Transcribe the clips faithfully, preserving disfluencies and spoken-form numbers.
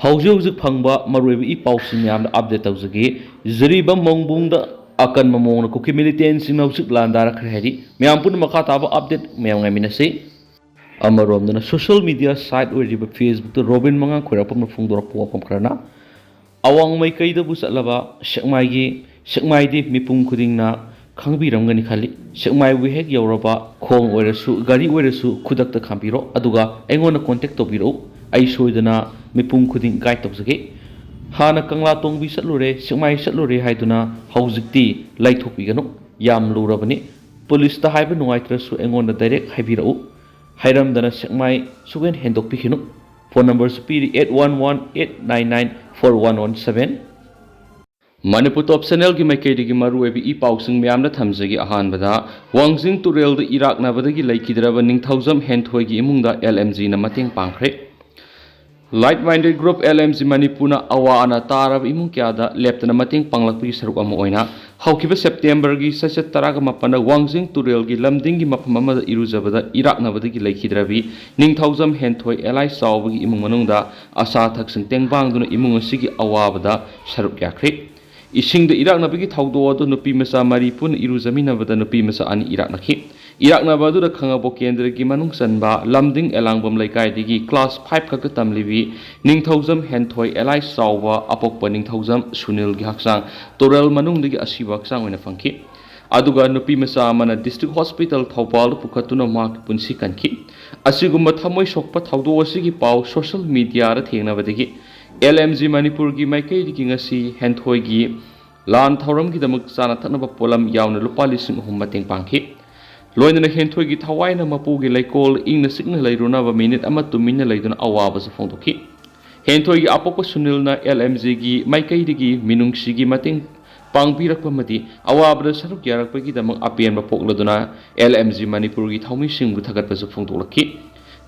ꯍꯧꯖꯤꯛ ꯍꯧꯖꯤꯛ ꯐꯪꯕ ꯃꯔꯨꯑꯣꯏꯕ ꯏ ꯄꯥꯎꯁꯤꯡ ꯃꯌꯥꯝꯗ ꯑꯞꯗꯦꯠ ꯇꯧꯖꯒꯦ꯫ ꯖꯤꯔꯤꯕꯥꯝ ꯃꯣꯡꯕꯨꯡꯗ ꯑꯀꯟꯕ ꯃꯑꯣꯡꯗ ꯀꯨꯀꯤ ꯃꯤꯂꯤꯇꯦꯟꯁꯤꯡꯅ ꯍꯧꯖꯤꯛ ꯂꯥꯟꯗꯥꯔꯛꯈ꯭ꯔꯦ ꯍꯥꯏꯔꯤ꯫ ꯃꯌꯥꯝ ꯄꯨꯟꯅ ꯃꯈꯥ ꯇꯥꯕ ꯑꯞꯗꯦꯠ ꯃꯌꯥꯝ ꯉꯥꯏꯃꯤꯟꯅꯁꯤ꯫ ꯑꯃꯔꯣꯝꯗꯅ ꯁꯣꯁꯤꯌꯦꯜ ꯃꯤꯗꯤꯌꯥ ꯁꯥꯏꯠ ꯑꯣꯏꯔꯤꯕ ꯐꯦꯁꯕꯨꯛꯇ ꯔꯣꯕꯤꯟ ꯃꯉꯥꯡ ꯈꯣꯏꯔꯥꯛꯄꯝꯅ ꯐꯣꯡꯗꯣꯔꯛꯄ ꯋꯥꯐꯝ ꯈꯔꯅ, ꯑꯋꯥꯡ ꯃꯥꯏꯀꯩꯗꯕꯨ ꯆꯠꯂꯕ ꯁꯦꯛꯃꯥꯏꯒꯤ, ꯁꯦꯛꯃꯥꯏꯗꯤ ꯃꯤꯄꯨꯝ ꯈꯨꯗꯤꯡꯅ ꯈꯪꯕꯤꯔꯝꯒꯅꯤ ꯈꯜꯂꯤ꯫ ꯁꯦꯛꯃꯥꯏꯕꯨ ꯍꯦꯛ ꯌꯧꯔꯕ ꯈꯣꯡ ꯑꯣꯏꯔꯁꯨ, ꯒꯥꯔꯤ ꯑꯣꯏꯔꯁꯨ ꯈꯨꯗꯛꯇ ꯈꯥꯝꯕꯤꯔꯣ, ꯑꯗꯨꯒ ꯑꯩꯉꯣꯟꯗ ꯀꯣꯟꯇꯦꯛ ꯇꯧꯕꯤꯔꯛꯎ꯫ ꯑꯩ ꯁꯣꯏꯗꯅ ꯃꯤꯄꯨꯝ ꯈꯨꯗꯤꯡ ꯒꯥꯏꯗ ꯇꯧꯖꯒꯦ꯫ ꯍꯥꯟꯅ ꯀꯪꯂꯥ ꯇꯣꯡꯕꯤ ꯆꯠꯂꯨꯔꯦ, ꯁꯦꯛꯃꯥꯏ ꯆꯠꯂꯨꯔꯦ ꯍꯥꯏꯗꯨꯅ ꯍꯧꯖꯤꯛꯇꯤ ꯂꯩꯊꯣꯛꯄꯤꯒꯅꯨ꯫ ꯌꯥꯝ ꯂꯨꯔꯕꯅꯤ꯫ ꯄꯨꯂꯤꯁꯇ ꯍꯥꯏꯕ ꯅꯨꯡꯉꯥꯏꯇ꯭ꯔꯁꯨ ꯑꯩꯉꯣꯟꯗ ꯗꯥꯏꯔꯦꯛ ꯍꯥꯏꯕꯤꯔꯛꯎ꯫ ꯍꯥꯏꯔꯝꯗꯅ ꯁꯦꯛꯃꯥꯏ ꯁꯨꯛꯍꯦꯟ ꯍꯦꯟꯗꯣꯛꯄꯤꯈꯤꯅꯨ꯫ ꯐꯣꯟ ꯅꯝꯕꯔꯁꯨ ꯄꯤꯔꯤ, eight one one eight nine nine four one one seven꯫ Manipur ꯇꯣꯞ ꯆꯦꯅꯦꯜꯒꯤ ꯃꯥꯏꯀꯩꯗꯒꯤ ꯃꯔꯨꯑꯣꯏꯕ ꯏ ꯄꯥꯎꯁꯤꯡ ꯃꯌꯥꯝꯅ ꯊꯝꯖꯒꯦ꯫ ꯑꯍꯥꯟꯕꯗ, ꯋꯥꯡꯖꯤꯡ ꯇꯨꯔꯦꯜꯗ ꯏꯔꯥꯛꯅꯕꯗꯒꯤ ꯂꯩꯈꯤꯗ꯭ꯔꯕ ꯅꯤꯡꯊꯧꯖꯝ ꯍꯦꯟꯊꯣꯏꯒꯤ ꯏꯃꯨꯡꯗ ꯑꯦꯜ ꯑꯦꯝ ꯖꯤꯅ ꯃꯇꯦꯡ ꯄꯥꯡꯈ꯭ꯔꯦ꯫ Like Minded Group, L M G ꯃꯅꯤꯄꯨꯔꯅ ꯑꯋꯥ ꯑꯅꯥ ꯇꯥꯔꯕ ꯏꯃꯨꯡ ꯀꯌꯥꯗ ꯂꯦꯞꯇꯅ ꯃꯇꯦꯡ ꯄꯥꯡꯂꯛꯄꯒꯤ ꯁꯔꯨꯛ ꯑꯃ ꯑꯣꯏꯅ, ꯍꯧꯈꯤꯕ ꯁꯦꯞꯇꯦꯝꯕꯔꯒꯤ ꯆꯩꯆꯠ ꯇꯔꯥꯒ ꯃꯥꯄꯟꯗ ꯋꯥꯡꯖꯤꯡ ꯇꯨꯔꯦꯜꯒꯤ ꯂꯝꯗꯤꯡꯒꯤ ꯃꯐꯝ ꯑꯃꯗ ꯏꯔꯨꯖꯕꯗ ꯏꯔꯥꯛꯅꯕꯗꯒꯤ ꯂꯩꯈꯤꯗ꯭ꯔꯕꯤ ꯅꯤꯡꯊꯧꯖꯝ ꯍꯦꯟꯊꯣꯏ ꯑꯦꯂꯥꯏ ꯆꯥꯎꯕꯒꯤ ꯏꯃꯨꯡ ꯃꯅꯨꯡꯗ ꯑꯆꯥ ꯑꯊꯛꯁꯤꯡ ꯇꯦꯡꯕꯥꯡꯗꯨꯅ ꯏꯃꯨꯡ ꯑꯁꯤꯒꯤ ꯑꯋꯥꯕꯗ ꯁꯔꯨꯛ ꯌꯥꯈ꯭ꯔꯦ꯫ ꯏꯁꯤꯡꯗ ꯏꯔꯥꯛꯅꯕꯒꯤ ꯊꯧꯗꯣꯛ ꯑꯗꯨ ꯅꯨꯄꯤ ꯃꯆꯥ ꯃꯔꯤ ꯄꯨꯟꯅ ꯏꯔꯨꯖꯃꯤꯟꯅꯕꯗ ꯅꯨꯄꯤ ꯃꯆꯥ ꯑꯅꯤ ꯏꯔꯥꯛꯅꯈꯤ꯫ ꯏꯔꯥꯛꯅꯕ ꯑꯗꯨꯗ ꯈꯥꯉꯕꯣꯛ ꯀꯦꯟꯗ꯭ꯔꯒꯤ ꯃꯅꯨꯡ ꯆꯟꯕ ꯂꯝꯗꯤꯡ ꯑꯦꯂꯥꯡꯕꯝ ꯂꯩꯀꯥꯏꯗꯒꯤ ꯀ꯭ꯂꯥꯁ ꯐꯥꯏꯚ ꯈꯛꯇ ꯇꯝꯂꯤꯕꯤ ꯅꯤꯡꯊꯧꯖꯝ ꯍꯦꯟꯊꯣꯏ ꯑꯦꯂꯥꯏ ꯆꯥꯎꯕ ꯑꯄꯣꯛꯄ ꯅꯤꯡꯊꯧꯖꯝ ꯁꯨꯅꯤꯜꯒꯤ ꯍꯛꯆꯥꯡ ꯇꯨꯔꯦꯜ ꯃꯅꯨꯡꯗꯒꯤ ꯑꯁꯤꯕ ꯍꯛꯆꯥꯡ ꯑꯣꯏꯅ ꯐꯪꯈꯤ꯫ ꯑꯗꯨꯒ ꯅꯨꯄꯤ ꯃꯆꯥ ꯑꯃꯅ ꯗꯤꯁꯇ꯭ꯔꯤꯛ ꯍꯣꯁꯄꯤꯇꯥꯜ ꯊꯧꯕꯥꯜꯗ ꯄꯨꯈꯠꯇꯨꯅ ꯃꯍꯥꯛꯀꯤ ꯄꯨꯟꯁꯤ ꯀꯟꯈꯤ꯫ ꯑꯁꯤꯒꯨꯝꯕ ꯊꯃꯣꯏ ꯁꯣꯛꯄ ꯊꯧꯗꯣꯛ ꯑꯁꯤꯒꯤ ꯄꯥꯎ ꯁꯣꯁꯤꯌꯦꯜ ꯃꯤꯗꯤꯌꯥꯗ ꯊꯦꯡꯅꯕꯗꯒꯤ ꯑꯦꯜ ꯑꯦꯝ ꯖꯤ ꯃꯅꯤꯄꯨꯔꯒꯤ ꯃꯥꯏꯀꯩꯗꯒꯤ ꯉꯁꯤ ꯍꯦꯟꯊꯣꯏꯒꯤ ꯂꯥꯟ ꯊꯧꯔꯝꯒꯤꯗꯃꯛ ꯆꯥꯅ ꯊꯛꯅꯕ ꯄꯣꯠꯂꯝ ꯌꯥꯎꯅ ꯂꯨꯄꯥ ꯂꯤꯁꯤꯡ ꯑꯍꯨꯝ ꯃꯇꯦꯡ ꯄꯥꯡꯈꯤ꯫ ꯂꯣꯏꯅꯅ ꯍꯦꯟꯊꯣꯏꯒꯤ ꯊꯋꯥꯏꯅ ꯃꯄꯨꯒꯤ ꯂꯩꯀꯣꯜ ꯏꯪꯅ ꯆꯤꯛꯅ ꯂꯩꯔꯨꯅꯕ ꯃꯤꯅꯤꯠ ꯑꯃ ꯇꯨꯃꯤꯟꯅ ꯂꯩꯗꯨꯅ ꯑꯋꯥꯕꯁꯨ ꯐꯣꯡꯗꯣꯛꯈꯤ꯫ ꯍꯦꯟꯊꯣꯏꯒꯤ ꯑꯄꯣꯛꯄ ꯁꯨꯅꯤꯜꯅ ꯑꯦꯜ ꯑꯦꯝ ꯖꯤꯒꯤ ꯃꯥꯏꯀꯩꯗꯒꯤ ꯃꯤꯅꯨꯡꯁꯤꯒꯤ ꯃꯇꯦꯡ ꯄꯥꯡꯕꯤꯔꯛꯄ ꯑꯃꯗꯤ ꯑꯋꯥꯕꯗ ꯁꯔꯨꯛ ꯌꯥꯔꯛꯄꯒꯤꯗꯃꯛ ꯑꯄꯦꯟꯕ ꯄꯣꯛꯂꯗꯨꯅ ꯑꯦꯜ ꯑꯦꯝ ꯖꯤ ꯃꯅꯤꯄꯨꯔꯒꯤ ꯊꯧꯃꯤꯁꯤꯡꯕꯨ ꯊꯥꯒꯠꯄꯁꯨ ꯐꯣꯡꯗꯣꯛꯂꯛꯈꯤ꯫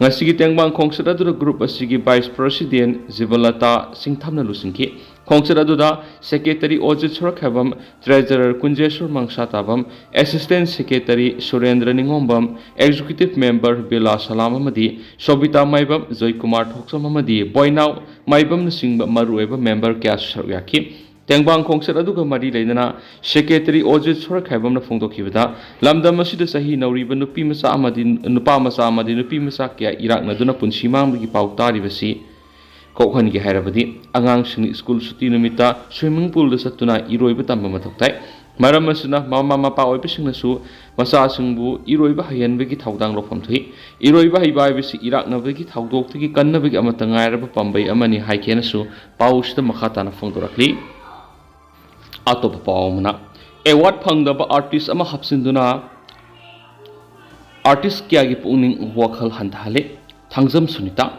ꯉꯁꯤꯒꯤ ꯇꯦꯡꯕꯥꯡ ꯈꯣꯡꯆꯠ ꯑꯗꯨꯗ group ꯑꯁꯤꯒꯤ vice president ꯖꯤꯕꯂꯇꯥ ꯁꯤꯡꯊꯝꯅ ꯂꯨꯆꯤꯡꯈꯤ꯫ ꯈꯣꯡꯆꯠ ꯑꯗꯨꯗ secretary ꯑꯣꯖꯤꯠ ꯁꯣꯔꯛꯈꯥꯏꯕꯝ, treasurer ꯀꯨꯟꯖꯦꯁꯣꯔ ꯃꯪꯁꯥꯇꯥꯕꯝ, assistant secretary ꯁꯨꯔꯦꯟꯗ꯭ꯔ ꯅꯤꯉꯣꯝꯕꯝ, executive member ꯕꯤꯂꯥ ꯁꯂꯥꯝ ꯑꯃꯗꯤ ꯁꯣꯕꯤꯇꯥ ꯃꯥꯏꯕꯝ, ꯖꯣꯏꯀꯨꯃꯥꯔ ꯊꯣꯛꯆꯝ ꯑꯃꯗꯤ ꯕꯣꯏꯅꯥꯎ ꯃꯥꯏꯕꯝꯅꯆꯤꯡꯕ ꯃꯔꯨꯑꯣꯏꯕ member ꯀꯌꯥꯁꯨ ꯁꯔꯨꯛ ꯌꯥꯈꯤ꯫ ꯇꯦꯡꯕꯥꯡ ꯈꯣꯡꯆꯠ ꯑꯗꯨꯒ ꯃꯔꯤ ꯂꯩꯅꯅ secretary ꯑꯣꯖꯤꯠ ꯁꯣꯔꯛꯈꯥꯏꯕꯝꯅ ꯐꯣꯡꯗꯣꯛꯈꯤꯕꯗ, ꯂꯝꯗꯝ ꯑꯁꯤꯗ ꯆꯍꯤ ꯅꯧꯔꯤꯕ ꯅꯨꯄꯤ ꯃꯆꯥ ꯑꯃꯗꯤ ꯅꯨꯄꯥ ꯃꯆꯥ ꯑꯃꯗꯤ ꯅꯨꯄꯤ ꯃꯆꯥ ꯀꯌꯥ ꯏꯔꯥꯛꯅꯗꯨꯅ ꯄꯨꯟꯁꯤ ꯃꯥꯡꯕꯒꯤ ꯄꯥꯎ ꯇꯥꯔꯤꯕꯁꯤ ꯀꯣꯛꯍꯟꯒꯦ ꯍꯥꯏꯔꯕꯗꯤ, ꯑꯉꯥꯡꯁꯤꯡ school ꯁꯨꯇꯤ ꯅꯨꯃꯤꯠꯇ swimming poolꯗ ꯆꯠꯇꯨꯅ ꯏꯔꯣꯏꯕ ꯇꯝꯕ ꯃꯊꯧ ꯇꯥꯏ꯫ ꯃꯔꯝ ꯑꯁꯤꯅ ꯃꯃꯥ ꯃꯄꯥ ꯑꯣꯏꯕꯁꯤꯡꯅꯁꯨ ꯃꯆꯥꯁꯤꯡꯕꯨ ꯏꯔꯣꯏꯕ ꯍꯩꯍꯟꯕꯒꯤ ꯊꯧꯗꯥꯡ ꯂꯧꯐꯝ ꯊꯣꯛꯏ꯫ ꯏꯔꯣꯏꯕ ꯍꯩꯕ ꯍꯥꯏꯕꯁꯤ ꯏꯔꯥꯛꯅꯕꯒꯤ ꯊꯧꯗꯣꯛꯇꯒꯤ ꯀꯟꯅꯕꯒꯤ ꯑꯃꯠꯇ ꯉꯥꯏꯔꯕ ꯄꯥꯝꯕꯩ ꯑꯃꯅꯤ ꯍꯥꯏꯈꯤꯅꯁꯨ ꯄꯥꯎꯁꯤꯗ ꯃꯈꯥ ꯇꯥꯅ ꯐꯣꯡꯗꯣꯔꯛꯂꯤ꯫ ꯑꯇꯣꯞꯄ ꯄꯥꯎ ꯑꯃꯅ, award ꯐꯪꯗꯕ artist ꯑꯃ ꯍꯥꯞꯆꯤꯟꯗꯨꯅ artist ꯀꯌꯥꯒꯤ ꯄꯨꯛꯅꯤꯡ ꯋꯥꯈꯜ ꯍꯟꯊꯍꯜꯂꯤ꯫ ꯊꯥꯡꯖꯝ ꯁꯨꯅꯤꯇꯥ꯫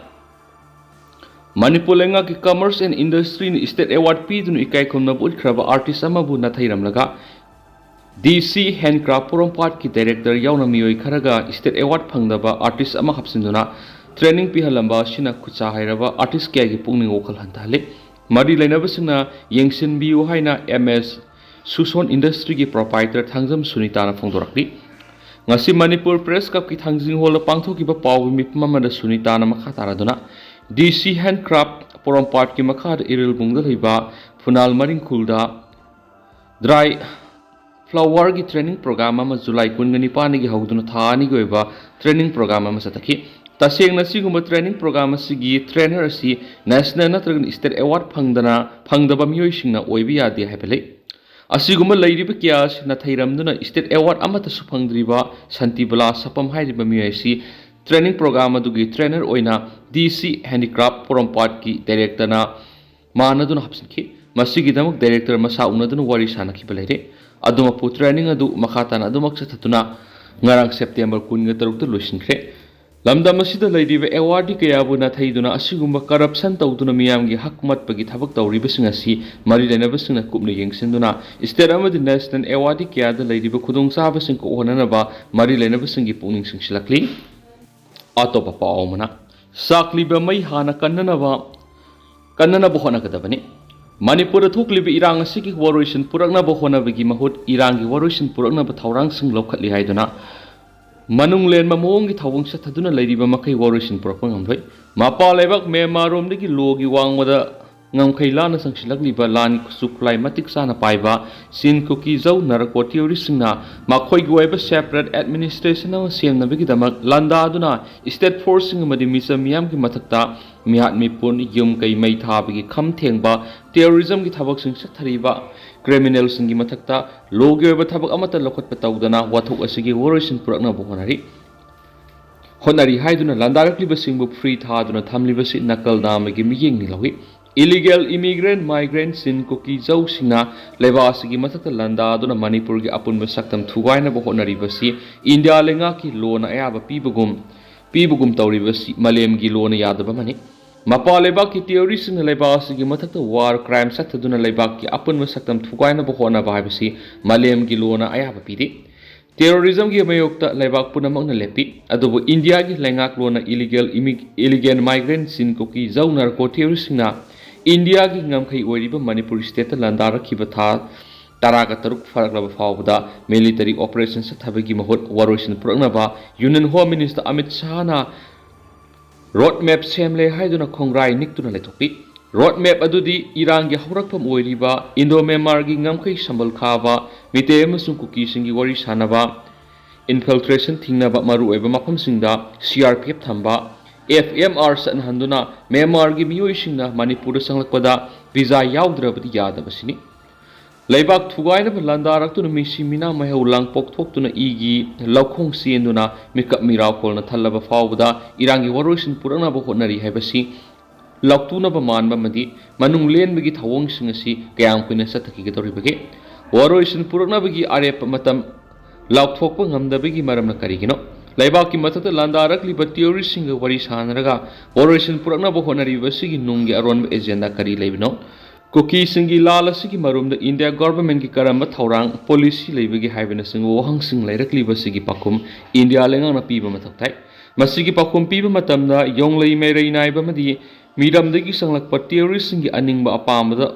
ꯃꯅꯤꯄꯨꯔ ꯂꯩꯉꯥꯛꯀꯤ Commerce and Industryꯅ state award ꯄꯤꯗꯨꯅ ꯏꯀꯥꯏ ꯈꯨꯝꯅꯕ ꯎꯠꯈ꯭ꯔꯕ artist ꯑꯃꯕꯨ ꯅꯥꯊꯩꯔꯝꯂꯒ, D C Handcraft ꯄꯣꯔꯣꯝꯄꯥꯠꯀꯤ director ꯌꯥꯎꯅ ꯃꯤꯑꯣꯏ ꯈꯔꯒ state award ꯐꯪꯗꯕ artist ꯑꯃ ꯍꯥꯞꯆꯤꯟꯗꯨꯅ training ꯄꯤꯍꯜꯂꯝꯕ ꯑꯁꯤꯅ ꯈꯨꯠꯁꯥ ꯍꯩꯔꯕ artist ꯀꯌꯥꯒꯤ ꯄꯨꯛꯅꯤꯡ ꯋꯥꯈꯜ ꯍꯟꯊꯍꯜꯂꯤ꯫ ꯃꯔꯤ ꯂꯩꯅꯕꯁꯤꯡꯅ ꯌꯦꯡꯁꯤꯟꯕꯤꯌꯨ ꯍꯥꯏꯅ M S Suson Industryꯒꯤ proprietor Thangjam ꯁꯨꯅꯤꯇꯥꯅ ꯐꯣꯡꯗꯣꯔꯛꯂꯤ꯫ ꯉꯁꯤ ꯃꯅꯤꯄꯨꯔ Press Clubꯀꯤ ꯊꯥꯡꯖꯤꯡ ꯍꯣꯜꯗ ꯄꯥꯡꯊꯣꯛꯈꯤꯕ ꯄꯥꯎꯒꯤ ꯃꯤꯐꯝ ꯑꯃꯗ ꯁꯨꯅꯤꯇꯥꯅ ꯃꯈꯥ ꯇꯥꯔꯗꯨꯅ, D C Handcraft ꯄꯣꯔꯣꯝꯄꯥꯠꯀꯤ ꯃꯈꯥꯗ ꯏꯔꯤꯜꯕꯨꯡꯗ ꯂꯩꯕ ꯐꯨꯅꯥꯜ ꯃꯔꯤꯡꯈꯨꯜꯗ dry flowerꯒꯤ training program ꯑꯃ July ꯀꯨꯟꯒ ꯅꯤꯄꯥꯟꯗꯒꯤ ꯍꯧꯗꯨꯅ ꯊꯥ ꯑꯅꯤꯒꯤ ꯑꯣꯏꯕ training program ꯑꯃ ꯆꯠꯊꯈꯤ꯫ ꯇꯁꯦꯡꯅ ꯑꯁꯤꯒꯨꯝꯕ training program ꯑꯁꯤꯒꯤ trainer ꯑꯁꯤ national ꯅꯠꯇ꯭ꯔꯒ state award ꯐꯪꯗꯅ, ꯐꯪꯗꯕ ꯃꯤꯑꯣꯏꯁꯤꯡꯅ ꯑꯣꯏꯕ ꯌꯥꯗꯦ ꯍꯥꯏꯕ ꯂꯩ꯫ ꯑꯁꯤꯒꯨꯝꯕ ꯂꯩꯔꯤꯕ ꯀꯌꯥ ꯑꯁꯤ ꯅꯥꯊꯩꯔꯝꯗꯨꯅ state award ꯑꯃꯠꯇꯁꯨ ꯐꯪꯗ꯭ꯔꯤꯕ ꯁꯥꯟꯇꯤꯕꯂꯥ ꯁꯄꯝ ꯍꯥꯏꯔꯤꯕ ꯃꯤꯑꯣꯏ ꯑꯁꯤ training program ꯑꯗꯨꯒꯤ trainer ꯑꯣꯏꯅ D C Handicraft ꯄꯣꯔꯣꯝꯄꯥꯠꯀꯤ directorꯅ ꯃꯥꯟꯅꯗꯨꯅ ꯍꯥꯞꯆꯤꯟꯈꯤ꯫ ꯃꯁꯤꯒꯤꯗꯃꯛ director ꯃꯁꯥ ꯎꯅꯗꯨꯅ ꯋꯥꯔꯤ ꯁꯥꯅꯈꯤꯕ ꯂꯩꯔꯦ꯫ ꯑꯗꯨꯃꯛꯄꯨ training ꯑꯗꯨ ꯃꯈꯥ ꯇꯥꯅ ꯑꯗꯨꯃꯛ ꯆꯠꯊꯗꯨꯅ ꯉꯔꯥꯡ September ꯀꯨꯟꯒ ꯇꯔꯨꯛꯇ ꯂꯣꯏꯁꯤꯟꯈ꯭ꯔꯦ꯫ ꯂꯝꯗꯝ ꯑꯁꯤꯗ ꯂꯩꯔꯤꯕ awardee ꯀꯌꯥꯕꯨ ꯅꯥꯊꯩꯗꯨꯅ ꯑꯁꯤꯒꯨꯝꯕ corruption ꯇꯧꯗꯨꯅ ꯃꯤꯌꯥꯝꯒꯤ ꯍꯛ ꯃꯠꯄꯒꯤ ꯊꯕꯛ ꯇꯧꯔꯤꯕꯁꯤꯡ ꯑꯁꯤ ꯃꯔꯤ ꯂꯩꯅꯕꯁꯤꯡꯅ ꯀꯨꯞꯅ ꯌꯦꯡꯁꯤꯟꯗꯨꯅ state ꯑꯃꯗꯤ national awardee ꯀꯌꯥꯗ ꯂꯩꯔꯤꯕ ꯈꯨꯗꯣꯡꯆꯥꯕꯁꯤꯡ ꯀꯣꯛꯍꯟꯅꯅꯕ ꯃꯔꯤ ꯂꯩꯅꯕꯁꯤꯡꯒꯤ ꯄꯨꯛꯅꯤꯡ ꯆꯤꯡꯁꯤꯜꯂꯛꯂꯤ꯫ ꯑꯇꯣꯞꯄ ꯄꯥꯎ ꯑꯃꯅ, ꯁꯥꯛꯂꯤꯕ ꯃꯩ ꯍꯥꯟꯅ ꯀꯟꯅꯅꯕ, ꯀꯟꯅꯅꯕ ꯍꯣꯠꯅꯒꯗꯕꯅꯤ꯫ ꯃꯅꯤꯄꯨꯔꯗ ꯊꯣꯛꯂꯤꯕ ꯏꯔꯥꯡ ꯑꯁꯤꯒꯤ ꯋꯥꯔꯣꯏꯁꯤꯟ ꯄꯨꯔꯛꯅꯕ ꯍꯣꯠꯅꯕꯒꯤ ꯃꯍꯨꯠ ꯏꯔꯥꯡꯒꯤ ꯋꯥꯔꯣꯏꯁꯤꯟ ꯄꯨꯔꯛꯅꯕ ꯊꯧꯔꯥꯡꯁꯤꯡ ꯂꯧꯈꯠꯂꯤ ꯍꯥꯏꯗꯨꯅ ꯃꯅꯨꯡ ꯂꯦꯟꯕ ꯃꯑꯣꯡꯒꯤ ꯊꯧꯑꯣꯡ ꯆꯠꯊꯗꯨꯅ ꯂꯩꯔꯤꯕ ꯃꯈꯩ ꯋꯥꯔꯣꯏꯁꯤꯟ ꯄꯨꯔꯛꯄ ꯉꯝꯂꯣꯏ꯫ ꯃꯄꯥꯟ ꯂꯩꯕꯥꯛ ꯃ꯭ꯌꯥꯟꯃꯥꯔ ꯔꯣꯝꯗꯒꯤ ꯂꯣꯒꯤ ꯋꯥꯡꯃꯗ ꯉꯝꯈꯩ ꯂꯥꯟꯅ ꯆꯪꯁꯤꯜꯂꯛꯂꯤꯕ ꯂꯥꯟꯒꯤ ꯈꯨꯠꯁꯨ ꯈꯨꯠꯂꯥꯏ ꯃꯇꯤꯛ ꯆꯥꯅ ꯄꯥꯏꯕ ꯆꯤꯟ ꯀꯨꯀꯤ ꯖꯧ ꯅꯥꯔꯀꯣ ꯇꯦꯔꯣꯔꯤꯁꯁꯤꯡꯅ ꯃꯈꯣꯏꯒꯤ ꯑꯣꯏꯕ separate administration ꯑꯃ ꯁꯦꯝꯅꯕꯒꯤꯗꯃꯛ ꯂꯥꯟꯗꯥꯗꯨꯅ state forceꯁꯤꯡ ꯑꯃꯗꯤ ꯃꯤꯆꯝ ꯃꯤꯌꯥꯝꯒꯤ ꯃꯊꯛꯇ ꯃꯤꯍꯥꯠ ꯃꯤꯄꯨꯟ, ꯌꯨꯝ ꯀꯩ ꯃꯩ ꯊꯥꯕꯒꯤ ꯈꯝ ꯊꯦꯡꯕ, terrorismꯒꯤ ꯊꯕꯛꯁꯤꯡ ꯆꯠꯊꯔꯤꯕ criminalꯁꯤꯡꯒꯤ ꯃꯊꯛꯇ ꯂꯣꯒꯤ ꯑꯣꯏꯕ ꯊꯕꯛ ꯑꯃꯠꯇ ꯂꯧꯈꯠꯄ ꯇꯧꯗꯅ ꯋꯥꯊꯣꯛ ꯑꯁꯤꯒꯤ ꯋꯥꯔꯣꯏꯁꯤꯟ ꯄꯨꯔꯛꯅꯕ ꯍꯣꯠꯅꯔꯤ꯫ ꯍꯣꯠꯅꯔꯤ ꯍꯥꯏꯗꯨꯅ ꯂꯥꯟꯗꯥꯔꯛꯂꯤꯕꯁꯤꯡꯕꯨ free ꯊꯥꯗꯨꯅ ꯊꯝꯂꯤꯕꯁꯤ ꯅꯀꯜ ꯅꯥꯝꯃꯒꯤ ꯃꯤꯠꯌꯦꯡꯅꯤ ꯂꯧꯏ꯫ Illegal immigrant, migrant ꯆꯤꯟ ꯀꯨꯀꯤ ꯖꯧꯁꯤꯡꯅ ꯂꯩꯕꯥꯛ ꯑꯁꯤꯒꯤ ꯃꯊꯛꯇ ꯂꯥꯟꯗꯥꯗꯨꯅ ꯃꯅꯤꯄꯨꯔꯒꯤ ꯑꯄꯨꯟꯕ ꯁꯛꯇꯝ ꯊꯨꯒꯥꯏꯅꯕ ꯍꯣꯠꯅꯔꯤꯕꯁꯤ ꯏꯟꯗꯤꯌꯥ ꯂꯩꯉꯥꯛꯀꯤ ꯂꯣꯅ ꯑꯌꯥꯕ ꯄꯤꯕꯒꯨꯝ, ꯄꯤꯕꯒꯨꯝ ꯇꯧꯔꯤꯕꯁꯤ ꯃꯥꯂꯦꯝꯒꯤ ꯂꯣꯅ ꯌꯥꯗꯕ ꯑꯃꯅꯤ꯫ ꯃꯄꯥꯟ ꯂꯩꯕꯥꯛꯀꯤ terroristꯁꯤꯡꯅ ꯂꯩꯕꯥꯛ ꯑꯁꯤꯒꯤ ꯃꯊꯛꯇ war crime ꯆꯠꯊꯗꯨꯅ ꯂꯩꯕꯥꯛꯀꯤ ꯑꯄꯨꯟꯕ ꯁꯛꯇꯝ ꯊꯨꯒꯥꯏꯅꯕ ꯍꯣꯠꯅꯕ ꯍꯥꯏꯕꯁꯤ ꯃꯥꯂꯦꯝꯒꯤ ꯂꯣꯅ ꯑꯌꯥꯕ ꯄꯤꯗꯦ꯫ Terrorismꯒꯤ ꯃꯥꯌꯣꯛꯇ ꯂꯩꯕꯥꯛ ꯄꯨꯝꯅꯃꯛꯅ ꯂꯦꯞꯄꯤ, ꯑꯗꯨꯕꯨ ꯏꯟꯗꯤꯌꯥꯒꯤ ꯂꯩꯉꯥꯛꯂꯣꯟꯅ illegal immi-, illegal migrant ꯆꯤꯟ ꯀꯨꯀꯤ ꯖꯧ ꯅꯥꯔꯀꯣ terroristꯁꯤꯡꯅ ꯏꯟꯗꯤꯌꯥꯒꯤ ꯉꯝꯈꯩ ꯑꯣꯏꯔꯤꯕ ꯃꯅꯤꯄꯨꯔ stateꯇ ꯂꯥꯟꯗꯥꯔꯛꯈꯤꯕ ꯊꯥ ꯇꯔꯥꯒ ꯇꯔꯨꯛ ꯐꯥꯔꯛꯂꯕ ꯐꯥꯎꯕꯗ military operation ꯆꯠꯊꯕꯒꯤ ꯃꯍꯨꯠ ꯋꯥꯔꯣꯏꯁꯤꯟ ꯄꯨꯔꯛꯅꯕ Union Home Minister Amit ꯁꯥꯍꯅ road map ꯁꯦꯝꯂꯦ ꯍꯥꯏꯗꯨꯅ ꯈꯣꯡꯒ꯭ꯔꯥꯏ ꯅꯤꯛꯇꯨꯅ ꯂꯩꯊꯣꯛꯄꯤ꯫ Road map ꯑꯗꯨꯗꯤ ꯏꯔꯥꯡꯒꯤ ꯍꯧꯔꯛꯐꯝ ꯑꯣꯏꯔꯤꯕ ꯏꯟꯗꯣ ꯃ꯭ꯌꯥꯟꯃꯥꯔꯒꯤ ꯉꯝꯈꯩ ꯁꯝꯕꯜ ꯈꯥꯕ ꯃꯤꯇꯩ ꯑꯃꯁꯨꯡ ꯀꯨꯀꯤꯁꯤꯡꯒꯤ ꯋꯥꯔꯤ ꯁꯥꯅꯕ, infiltration ꯊꯤꯡꯅꯕ ꯃꯔꯨꯑꯣꯏꯕ ꯃꯐꯝꯁꯤꯡꯗ C R P F ꯊꯝꯕ, F M R ꯆꯠꯅꯍꯟꯗꯨꯅ ꯃ꯭ꯌꯥꯟꯃꯥꯔꯒꯤ ꯃꯤꯑꯣꯏꯁꯤꯡꯅ ꯃꯅꯤꯄꯨꯔꯗ ꯆꯪꯂꯛꯄꯗ visa ꯌꯥꯎꯗ꯭ꯔꯕꯗꯤ ꯌꯥꯗꯕꯁꯤꯅꯤ꯫ ꯂꯩꯕꯥꯛ ꯊꯨꯒꯥꯏꯅꯕ ꯂꯥꯟꯗꯥꯔꯛꯇꯨꯅ ꯃꯤꯁꯤ ꯃꯤꯅꯥ ꯃꯩꯍꯧ ꯂꯥꯡꯄꯣꯛ ꯊꯣꯛꯇꯨꯅ ꯏꯒꯤ ꯂꯧꯈꯣꯡ ꯆꯦꯟꯗꯨꯅ ꯃꯤꯀꯞ ꯃꯤꯔꯥꯎꯈꯣꯜꯅ ꯊꯜꯂꯕ ꯐꯥꯎꯕꯗ ꯏꯔꯥꯡꯒꯤ ꯋꯥꯔꯣꯏꯁꯤꯟ ꯄꯨꯔꯛꯅꯕ ꯍꯣꯠꯅꯔꯤ ꯍꯥꯏꯕꯁꯤ ꯂꯥꯎꯇꯨꯅꯕ ꯃꯥꯟꯕ ꯑꯃꯗꯤ ꯃꯅꯨꯡ ꯂꯦꯟꯕꯒꯤ ꯊꯧꯑꯣꯡꯁꯤꯡ ꯑꯁꯤ ꯀꯌꯥꯝ ꯀꯨꯏꯅ ꯆꯠꯊꯈꯤꯒꯗꯧꯔꯤꯕꯒꯦ? ꯋꯥꯔꯣꯏꯁꯤꯟ ꯄꯨꯔꯛꯅꯕꯒꯤ ꯑꯔꯦꯞꯄ ꯃꯇꯝ ꯂꯥꯎꯊꯣꯛꯄ ꯉꯝꯗꯕꯒꯤ ꯃꯔꯝꯅ ꯀꯔꯤꯒꯤꯅꯣ? ꯂꯩꯕꯥꯛꯀꯤ ꯃꯊꯛꯇ ꯂꯥꯟꯗꯥꯔꯛꯂꯤꯕ terroristꯁꯤꯡꯒ ꯋꯥꯔꯤ ꯁꯥꯅꯔꯒ ꯋꯥꯔꯣꯏꯁꯤꯟ ꯄꯨꯔꯛꯅꯕ ꯍꯣꯠꯅꯔꯤꯕ ꯑꯁꯤꯒꯤ ꯅꯨꯡꯒꯤ ꯑꯔꯣꯟꯕ agenda ꯀꯔꯤ ꯂꯩꯕꯅꯣ? ꯀꯨꯀꯤꯁꯤꯡꯒꯤ ꯂꯥꯜ ꯑꯁꯤꯒꯤ ꯃꯔꯨꯝꯗ ꯏꯟꯗꯤꯌꯥ governmentꯀꯤ ꯀꯔꯝꯕ ꯊꯧꯔꯥꯡ, policy ꯂꯩꯕꯒꯦ ꯍꯥꯏꯕꯅꯆꯤꯡꯕ ꯋꯥꯍꯪꯁꯤꯡ ꯂꯩꯔꯛꯂꯤꯕꯁꯤꯒꯤ ꯄꯥꯎꯈꯨꯝ ꯏꯟꯗꯤꯌꯥ ꯂꯩꯉꯥꯛꯅ ꯄꯤꯕ ꯃꯊꯧ ꯇꯥꯏ꯫ ꯃꯁꯤꯒꯤ ꯄꯥꯎꯈꯨꯝ ꯄꯤꯕ ꯃꯇꯝꯗ ꯌꯣꯡꯂꯩ ꯃꯩꯔꯩ ꯅꯥꯏꯕ ꯑꯃꯗꯤ ꯃꯤꯔꯝꯗꯒꯤ ꯆꯪꯂꯛꯄ ꯇꯦꯔꯣꯔꯤꯁꯁꯤꯡꯒꯤ ꯑꯅꯤꯡꯕ ꯑꯄꯥꯝꯕꯗ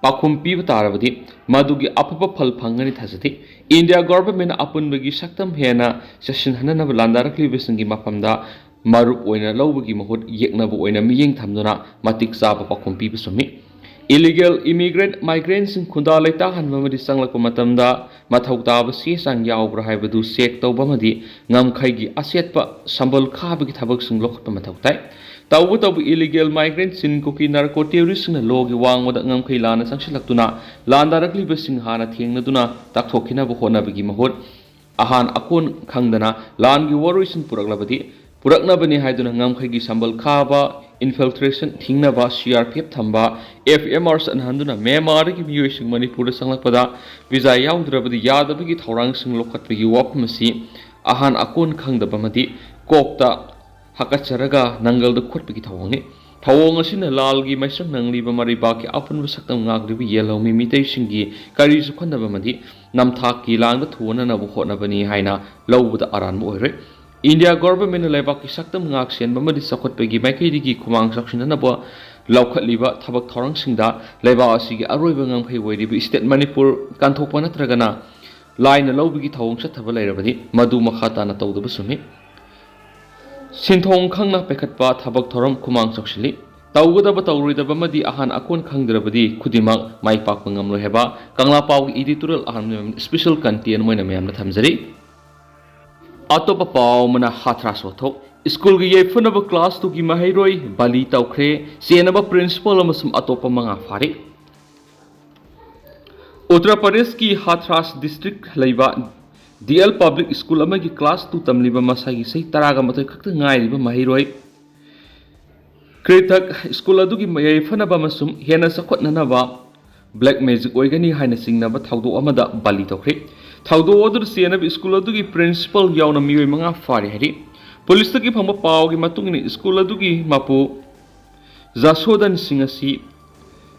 ꯄꯥꯎꯈꯨꯝ ꯄꯤꯕ ꯇꯥꯔꯕꯗꯤ ꯃꯗꯨꯒꯤ ꯑꯐꯕ ꯐꯜ ꯐꯪꯒꯅꯤ ꯊꯥꯖꯗꯦ꯫ ꯏꯟꯗꯤꯌꯥ ꯒꯣꯚꯔꯟꯃꯦꯟꯠꯅ ꯑꯄꯨꯟꯕꯒꯤ ꯁꯛꯇꯝ ꯍꯦꯟꯅ ꯆꯦꯠꯁꯤꯟꯍꯟꯅꯅꯕ ꯂꯥꯟꯗꯥꯔꯛꯂꯤꯕꯁꯤꯡꯒꯤ ꯃꯐꯝꯗ ꯃꯔꯨꯞ ꯑꯣꯏꯅ ꯂꯧꯕꯒꯤ ꯃꯍꯨꯠ ꯌꯦꯛꯅꯕ ꯑꯣꯏꯅ ꯃꯤꯠꯌꯦꯡ ꯊꯝꯗꯨꯅ ꯃꯇꯤꯛ ꯆꯥꯕ ꯄꯥꯎꯈꯨꯝ ꯄꯤꯕ ꯆꯨꯝꯃꯤ꯫ Illegal immigrant migrantꯁꯤꯡ ꯈꯨꯟꯗꯥ ꯂꯩꯇꯥꯍꯟꯕ ꯑꯃꯗꯤ ꯆꯪꯂꯛꯄ ꯃꯇꯝꯗ ꯃꯊꯧ ꯇꯥꯕ ꯆꯦ ꯆꯥꯡ ꯌꯥꯎꯕ꯭ꯔꯥ ꯍꯥꯏꯕꯗꯨ ꯆꯦꯛ ꯇꯧꯕ ꯑꯃꯗꯤ ꯉꯝꯈꯩꯒꯤ ꯑꯆꯦꯠꯄ ꯁꯝꯕꯜ ꯈꯥꯕꯒꯤ ꯊꯕꯛꯁꯤꯡ ꯂꯧꯈꯠꯄ ꯃꯊꯧ ꯇꯥꯏ꯫ ꯇꯧꯕꯇꯕꯨ illegal migrantꯁꯤꯡ ꯀꯨꯀꯤ narco terroristꯁꯤꯡꯅ lawꯒꯤ ꯋꯥꯡꯃꯗ ꯉꯝꯈꯩ ꯂꯥꯟꯅ ꯆꯪꯁꯤꯜꯂꯛꯇꯨꯅ ꯂꯥꯟꯗꯥꯔꯛꯂꯤꯕꯁꯤꯡ ꯍꯥꯟꯅ ꯊꯦꯡꯅꯗꯨꯅ ꯇꯥꯛꯊꯣꯛꯈꯤꯅꯕ ꯍꯣꯠꯅꯕꯒꯤ ꯃꯍꯨꯠ ꯑꯍꯥꯟ ꯑꯀꯣꯟ ꯈꯪꯗꯅ ꯂꯥꯟꯒꯤ ꯋꯥꯔꯣꯏꯁꯤꯟ ꯄꯨꯔꯛꯂꯕꯗꯤ ꯄꯨꯔꯛꯅꯕꯅꯤ ꯍꯥꯏꯗꯨꯅ ꯉꯝꯈꯩꯒꯤ ꯁꯝꯕꯜ ꯈꯥꯕ, infiltration ꯊꯤꯡꯅꯕ CRPF ꯊꯝꯕ, FMR ꯆꯠꯅꯍꯟꯗꯨꯅ ꯃ꯭ꯌꯥꯟꯃꯥꯔꯗꯒꯤ ꯃꯤꯑꯣꯏꯁꯤꯡ ꯃꯅꯤꯄꯨꯔꯗ ꯆꯪꯂꯛꯄꯗ visa ꯌꯥꯎꯗ꯭ꯔꯕꯗꯤ ꯌꯥꯗꯕꯒꯤ ꯊꯧꯔꯥꯡꯁꯤꯡ ꯂꯧꯈꯠꯄꯒꯤ ꯋꯥꯐꯝ ꯑꯁꯤ ꯑꯍꯥꯟ ꯑꯀꯣꯟ ꯈꯪꯗꯕ ꯑꯃꯗꯤ ꯀꯣꯛꯇ ꯍꯥꯀꯠꯆꯔꯒ ꯅꯪꯒꯜꯗ ꯈꯣꯠꯄꯒꯤ ꯊꯧꯑꯣꯡꯅꯤ꯫ ꯊꯧꯑꯣꯡ ꯑꯁꯤꯅ ꯂꯥꯜꯒꯤ ꯃꯩꯁꯪ ꯅꯪꯂꯤꯕ ꯃꯔꯩꯕꯥꯛꯀꯤ ꯑꯄꯨꯟꯕ ꯁꯛꯇꯝ ꯉꯥꯛꯂꯤꯕ ꯌꯦꯜꯍꯧꯃꯤ ꯃꯤꯇꯩꯁꯤꯡꯒꯤ ꯀꯔꯤꯁꯨ ꯈꯟꯗꯕ ꯑꯃꯗꯤ ꯅꯝꯊꯥꯛꯀꯤ ꯂꯥꯡꯗ ꯊꯨꯅꯅꯕ ꯍꯣꯠꯅꯕꯅꯤ ꯍꯥꯏꯅ ꯂꯧꯕꯗ ꯑꯔꯥꯟꯕ ꯑꯣꯏꯔꯣꯏ꯫ ꯏꯟꯗꯤꯌꯥ ꯒꯣꯚꯔꯟꯃꯦꯟꯠꯅ ꯂꯩꯕꯥꯛꯀꯤ ꯁꯛꯇꯝ ꯉꯥꯛ ꯁꯦꯟꯕ ꯑꯃꯗꯤ ꯆꯥꯎꯈꯠꯄꯒꯤ ꯃꯥꯏꯀꯩꯗꯒꯤ ꯈꯨꯃꯥꯡ ꯆꯥꯎꯁꯤꯟꯅꯅꯕ ꯂꯧꯈꯠꯂꯤꯕ ꯊꯕꯛ ꯊꯧꯔꯝꯁꯤꯡꯗ ꯂꯩꯕꯥꯛ ꯑꯁꯤꯒꯤ ꯑꯔꯣꯏꯕ ꯉꯝꯈꯩ ꯑꯣꯏꯔꯤꯕ state ꯃꯅꯤꯄꯨꯔ ꯀꯥꯟꯊꯣꯛꯄ ꯅꯠꯇ꯭ꯔꯒꯅ ꯂꯥꯏꯅ ꯂꯧꯕꯒꯤ ꯊꯧꯑꯣꯡ ꯆꯠꯊꯕ ꯂꯩꯔꯕꯗꯤ ꯃꯗꯨ ꯃꯈꯥ ꯇꯥꯅ ꯇꯧꯗꯕ ꯆꯨꯝꯃꯤ꯫ ꯁꯤꯟꯊꯣꯡ ꯈꯪꯅ ꯄꯥꯏꯈꯠꯄ ꯊꯕꯛ ꯊꯧꯔꯝ ꯈꯨꯃꯥꯡ ꯆꯥꯎꯁꯤꯜꯂꯤ꯫ ꯇꯧꯒꯗꯕ ꯇꯧꯔꯣꯏꯗꯕ ꯑꯃꯗꯤ ꯑꯍꯥꯟ ꯑꯀꯣꯟ ꯈꯪꯗ꯭ꯔꯕꯗꯤ ꯈꯨꯗꯤꯡꯃꯛ ꯃꯥꯏ ꯄꯥꯛꯄ ꯉꯝꯂꯣꯏ ꯍꯥꯏꯕ ꯀꯪꯂꯥ ꯄꯥꯎꯒꯤ editorial ꯑꯍꯥꯟꯕ special content ꯑꯣꯏꯅ ꯃꯌꯥꯝꯗ ꯊꯝꯖꯔꯤ꯫ ꯑꯇꯣꯞꯄ ꯄꯥꯎ ꯑꯃꯅ ꯍꯥꯊ꯭ꯔꯥꯁ ꯋꯥꯊꯣꯛ꯫ ꯁ꯭ꯀꯨꯜꯒꯤ ꯌꯥꯏꯐꯅꯕ class twoꯒꯤ ꯃꯍꯩꯔꯣꯏ ꯕꯂꯤ ꯇꯧꯈ꯭ꯔꯦ꯫ ꯆꯦꯟꯅꯕ principal ꯑꯃꯁꯨꯡ ꯑꯇꯣꯞꯄ ꯃꯉꯥ ꯐꯥꯔꯦ꯫ ꯎꯠꯇꯔ ꯄ꯭ꯔꯗꯦꯁꯀꯤ ꯍꯥꯊ꯭ꯔꯥꯁ district ꯂꯩꯕ DL Public School ꯑꯃꯒꯤ class two ꯇꯝꯂꯤꯕ ꯃꯁꯥꯒꯤ ꯆꯍꯤ ꯇꯔꯥꯒ ꯃꯥꯊꯣꯏ ꯈꯛꯇ ꯉꯥꯏꯔꯤꯕ ꯃꯍꯩꯔꯣꯏ ꯀ꯭ꯔꯤꯇꯛ ꯁ꯭ꯀꯨꯜ ꯑꯗꯨꯒꯤ ꯌꯥꯏꯐꯅꯕ ꯑꯃꯁꯨꯡ ꯍꯦꯟꯅ ꯆꯥꯎꯈꯠꯅꯅꯕ black magic ꯑꯣꯏꯒꯅꯤ ꯍꯥꯏꯅ ꯆꯤꯡꯅꯕ ꯊꯧꯗꯣꯛ ꯑꯃꯗ ꯕꯂꯤ ꯇꯧꯈ꯭ꯔꯦ꯫ ꯊꯧꯗꯣꯛ ꯑꯗꯨꯗ ꯆꯦꯟꯅꯕ ꯁ꯭ꯀꯨꯜ ꯑꯗꯨꯒꯤ principal ꯌꯥꯎꯅ ꯃꯤꯑꯣꯏ ꯃꯉꯥ ꯐꯥꯔꯤ ꯍꯥꯏꯔꯤ꯫ ꯄꯨꯂꯤꯁꯇꯒꯤ ꯐꯪꯕ ꯄꯥꯎꯒꯤ ꯃꯇꯨꯡ ꯏꯟꯅ ꯁ꯭ꯀꯨꯜ ꯑꯗꯨꯒꯤ ꯃꯄꯨ ꯖꯥꯁꯣꯗꯟ ꯁꯤꯡ ꯑꯁꯤ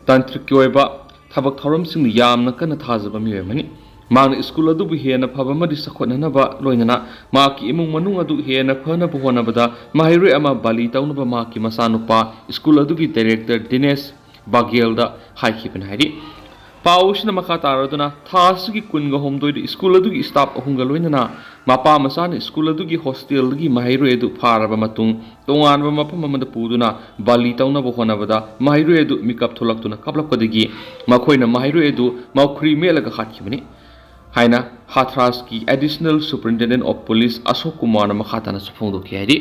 ꯇꯥꯟꯇ꯭ꯔꯤꯛꯀꯤ ꯑꯣꯏꯕ ꯊꯕꯛ ꯊꯧꯔꯝꯁꯤꯡꯗ ꯌꯥꯝꯅ ꯀꯟꯅ ꯊꯥꯖꯕ ꯃꯤꯑꯣꯏ ꯑꯃꯅꯤ꯫ ꯃꯍꯥꯛꯅ ꯁ꯭ꯀꯨꯜ ꯑꯗꯨꯕꯨ ꯍꯦꯟꯅ ꯐꯕ ꯑꯃꯗꯤ ꯆꯥꯎꯈꯠꯅꯅꯕ, ꯂꯣꯏꯅꯅ ꯃꯍꯥꯛꯀꯤ ꯏꯃꯨꯡ ꯃꯅꯨꯡ ꯑꯗꯨ ꯍꯦꯟꯅ ꯐꯅꯕ ꯍꯣꯠꯅꯕꯗ ꯃꯍꯩꯔꯣꯏ ꯑꯃ ꯕꯥꯂꯤ ꯇꯧꯅꯕ ꯃꯍꯥꯛꯀꯤ ꯃꯆꯥꯅꯨꯄꯥ ꯁ꯭ꯀꯨꯜ ꯑꯗꯨꯒꯤ ꯗꯥꯏꯔꯦꯛꯇꯔ ꯗꯤꯅꯦꯁ ꯕꯥꯒꯦꯜꯗ ꯍꯥꯏꯈꯤꯕꯅꯤ ꯍꯥꯏꯔꯤ꯫ ꯄꯥꯎ ꯑꯁꯤꯅ ꯃꯈꯥ ꯇꯥꯔꯗꯨꯅ, ꯊꯥ ꯑꯁꯤꯒꯤ ꯀꯨꯟꯒ ꯍꯨꯝꯗꯣꯏꯗ ꯁ꯭ꯀꯨꯜ ꯑꯗꯨꯒꯤ ꯁ꯭ꯇꯥꯐ ꯑꯍꯨꯝꯒ ꯂꯣꯏꯅꯅ ꯃꯄꯥ ꯃꯆꯥꯅ ꯁ꯭ꯀꯨꯜ ꯑꯗꯨꯒꯤ ꯍꯣꯁꯇꯦꯜꯗꯒꯤ ꯃꯍꯩꯔꯣꯏ ꯑꯗꯨ ꯐꯥꯔꯕ ꯃꯇꯨꯡ, ꯇꯣꯉꯥꯟꯕ ꯃꯐꯝ ꯑꯃꯗ ꯄꯨꯗꯨꯅ ꯕꯥꯂꯤ ꯇꯧꯅꯕ ꯍꯣꯠꯅꯕꯗ ꯃꯍꯩꯔꯣꯏ ꯑꯗꯨ ꯃꯤꯀꯞ ꯊꯣꯛꯂꯛꯇꯨꯅ ꯀꯥꯞꯂꯛꯄꯗꯒꯤ ꯃꯈꯣꯏꯅ ꯃꯍꯩꯔꯣꯏ ꯑꯗꯨ ꯃꯧꯈ꯭ꯔꯤ ꯃꯦꯠꯂꯒ ꯍꯥꯠꯈꯤꯕꯅꯤ ꯍꯥꯏꯅ ꯍꯥꯊ꯭ꯔꯥꯁꯀꯤ Additional Superintendent of Police ꯑꯁꯣꯛ ꯀꯨꯃꯥꯔꯅ ꯃꯈꯥ ꯇꯥꯅꯁꯨ ꯐꯣꯡꯗꯣꯛꯈꯤ ꯍꯥꯏꯔꯤ꯫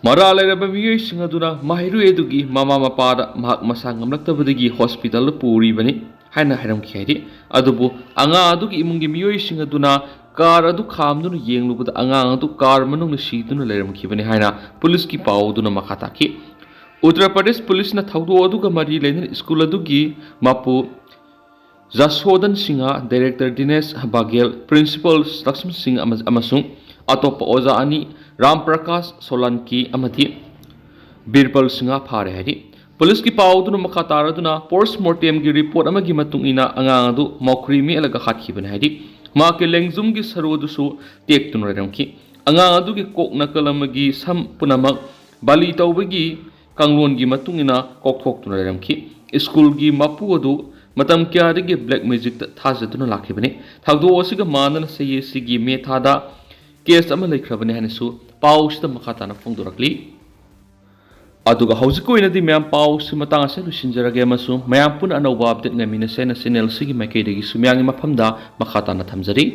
ꯃꯔꯥꯜ ꯂꯩꯔꯕ ꯃꯤꯑꯣꯏꯁꯤꯡ ꯑꯗꯨꯅ ꯃꯍꯩꯔꯣꯏ ꯑꯗꯨꯒꯤ ꯃꯃꯥ ꯃꯄꯥꯗ ꯃꯍꯥꯛ ꯃꯁꯥ ꯉꯝꯂꯛꯇꯕꯗꯒꯤ ꯍꯣꯁꯄꯤꯇꯥꯜꯗ ꯄꯨꯔꯤꯕꯅꯤ ꯍꯥꯏꯅ ꯍꯥꯏꯔꯝꯈꯤ ꯍꯥꯏꯔꯤ꯫ ꯑꯗꯨꯕꯨ ꯑꯉꯥꯡ ꯑꯗꯨꯒꯤ ꯏꯃꯨꯡꯒꯤ ꯃꯤꯑꯣꯏꯁꯤꯡ ꯑꯗꯨꯅ ꯀꯥꯔ ꯑꯗꯨ ꯈꯥꯝꯗꯨꯅ ꯌꯦꯡꯂꯨꯕꯗ ꯑꯉꯥꯡ ꯑꯗꯨ ꯀꯥꯔ ꯃꯅꯨꯡꯗ ꯁꯤꯗꯨꯅ ꯂꯩꯔꯝꯈꯤꯕꯅꯤ ꯍꯥꯏꯅ ꯄꯨꯂꯤꯁꯀꯤ ꯄꯥꯎ ꯑꯗꯨꯅ ꯃꯈꯥ ꯇꯥꯈꯤ꯫ ꯎꯠꯇꯔ ꯄ꯭ꯔꯗꯦꯁ ꯄꯨꯂꯤꯁꯅ ꯊꯧꯗꯣꯛ ꯑꯗꯨꯒ ꯃꯔꯤ ꯂꯩꯅꯅ ꯁ꯭ꯀꯨꯜ ꯑꯗꯨꯒꯤ ꯃꯄꯨ ꯖꯁꯣꯗꯟ ꯁꯤꯡꯍ, ꯗꯥꯏꯔꯦꯛꯇꯔ ꯗꯤꯅꯦꯁ ꯕꯥꯒꯦꯜ, ꯄ꯭ꯔꯤꯟꯁꯤꯄꯥꯜ ꯂꯛꯁꯃꯟ ꯁꯤꯡꯍ ꯑꯃ-, ꯑꯃꯁꯨꯡ ꯑꯇꯣꯞꯄ ꯑꯣꯖꯥ ꯑꯅꯤ, ꯔꯥꯝ ꯄ꯭ꯔꯀꯥꯁ ꯁꯣꯂꯟꯀꯤ ꯑꯃꯗꯤ ꯕꯤꯔꯕꯜ ꯁꯤꯡꯍ ꯐꯥꯔꯦ ꯍꯥꯏꯔꯤ꯫ ꯄꯨꯂꯤꯁꯀꯤ ꯄꯥꯎ ꯑꯗꯨꯅ ꯃꯈꯥ ꯇꯥꯔꯗꯨꯅ, ꯄꯣꯁꯃꯣꯔꯇꯦꯝꯒꯤ ꯔꯤꯄꯣꯔꯠ ꯑꯃꯒꯤ ꯃꯇꯨꯡ ꯏꯟꯅ ꯑꯉꯥꯡ ꯑꯗꯨ ꯃꯧꯈ꯭ꯔꯤ ꯃꯦꯠꯂꯒ ꯍꯥꯠꯈꯤꯕꯅꯤ ꯍꯥꯏꯔꯤ꯫ ꯃꯍꯥꯛꯀꯤ ꯂꯦꯡꯖꯨꯝꯒꯤ ꯁꯔꯨ ꯑꯗꯨꯁꯨ ꯇꯦꯛꯇꯨꯅ ꯂꯩꯔꯝꯈꯤ꯫ ꯑꯉꯥꯡ ꯑꯗꯨꯒꯤ ꯀꯣꯛ ꯅꯥꯀꯜ ꯑꯃꯒꯤ ꯁꯝ ꯄꯨꯝꯅꯃꯛ ꯕꯥꯂꯤ ꯇꯧꯕꯒꯤ ꯀꯥꯡꯂꯣꯟꯒꯤ ꯃꯇꯨꯡ ꯏꯟꯅ ꯀꯣꯛꯊꯣꯛꯇꯨꯅ ꯂꯩꯔꯝꯈꯤ꯫ ꯁ꯭ꯀꯨꯜꯒꯤ ꯃꯄꯨ ꯑꯗꯨ ꯃꯇꯝ ꯀꯌꯥꯗꯒꯤ ꯕ꯭ꯂꯦꯛ ꯃꯦꯖꯤꯛꯇ ꯊꯥꯖꯗꯨꯅ ꯂꯥꯛꯈꯤꯕꯅꯤ꯫ ꯊꯧꯗꯣꯛ ꯑꯁꯤꯒ ꯃꯥꯟꯅꯅ ꯆꯍꯤ ꯑꯁꯤꯒꯤ ꯃꯦ ꯊꯥꯗ ꯀꯦꯁ ꯑꯃ ꯂꯩꯈ꯭ꯔꯕꯅꯤ ꯍꯥꯏꯅꯁꯨ ꯄꯥꯎ ꯑꯁꯤꯗ ꯃꯈꯥ ꯇꯥꯅ ꯐꯣꯡꯗꯣꯔꯛꯂꯤ꯫ ꯑꯗꯨꯒ ꯍꯧꯖꯤꯛꯀꯤ ꯑꯣꯏꯅꯗꯤ ꯃꯌꯥꯝ ꯄꯥꯎꯁꯤ ꯃꯇꯥꯡ ꯑꯁꯤꯗ ꯂꯣꯏꯁꯤꯟꯖꯔꯒꯦ ꯑꯃꯁꯨꯡ ꯃꯌꯥꯝ ꯄꯨꯟꯅ ꯑꯅꯧꯕ ꯑꯞꯗꯦꯠ ꯉꯥꯏꯃꯤꯟꯅꯁꯦ ꯍꯥꯏꯅ ꯆꯦꯅꯦꯜ ꯑꯁꯤꯒꯤ ꯃꯥꯏꯀꯩꯗꯒꯤꯁꯨ ꯃꯌꯥꯝꯒꯤ ꯃꯐꯝꯗ ꯃꯈꯥ ꯇꯥꯅ ꯊꯝꯖꯔꯤ꯫